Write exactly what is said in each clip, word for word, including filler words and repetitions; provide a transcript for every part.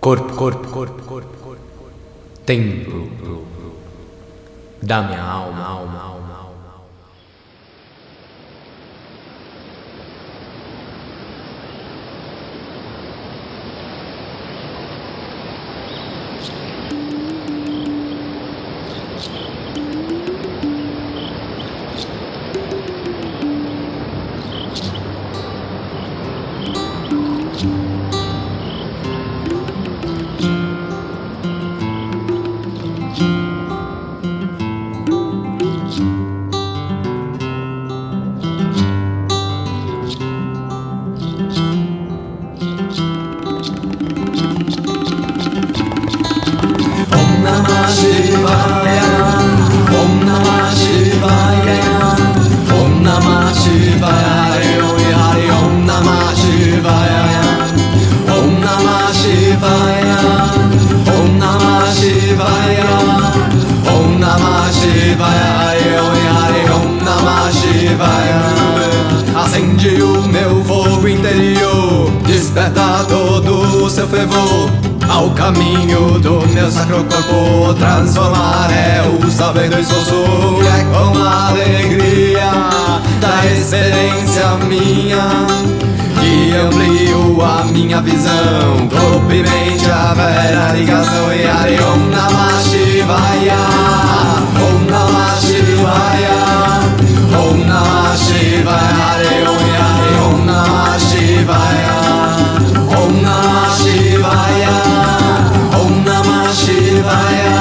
Corpo, corpo, corpo, corpo, corpo. Templo da minha alma, alma, alma, alma. Om Namah Shivaya, Om Namah Shivaya, Om Namah Shivaya, Hari Hari, Om Namah Shivaya, Om Namah Shivaya, Om Namah Shivaya, Om Namah Shivaya, Hari Hari, Om Namah Shivaya. Acende o meu fogo interior, desperta todo o seu fervor ao caminho do meu sacro corpo. Transformar é o saber do esforço, é com alegria da experiência minha que amplio a minha visão, corpo e mente a vera ligação. E Hari Om Namah Shivaya, Om Namah Shivaya, Om Namah Shivaya, Hari Om, Hari Om Namah Shivaya, Om Namah Shivaya, Om Namah Shivaya,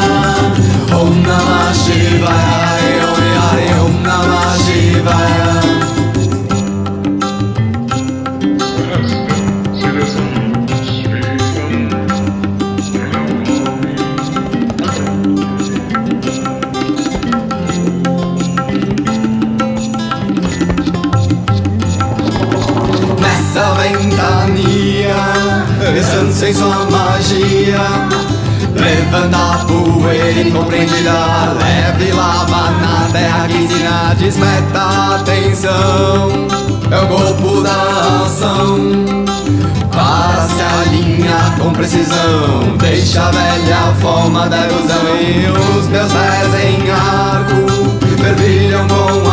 Om Namah Shivaya, Hari Om, Hari Om Namah Shivaya. Nessa ventania, dançando sem sua magia, levanta a poeira incompreendida, leve lava na terra que ensina, desperta a atenção, é o corpo da ação. Para se alinhar com precisão, deixa a velha forma da ilusão. E os meus pés em arco fervilham com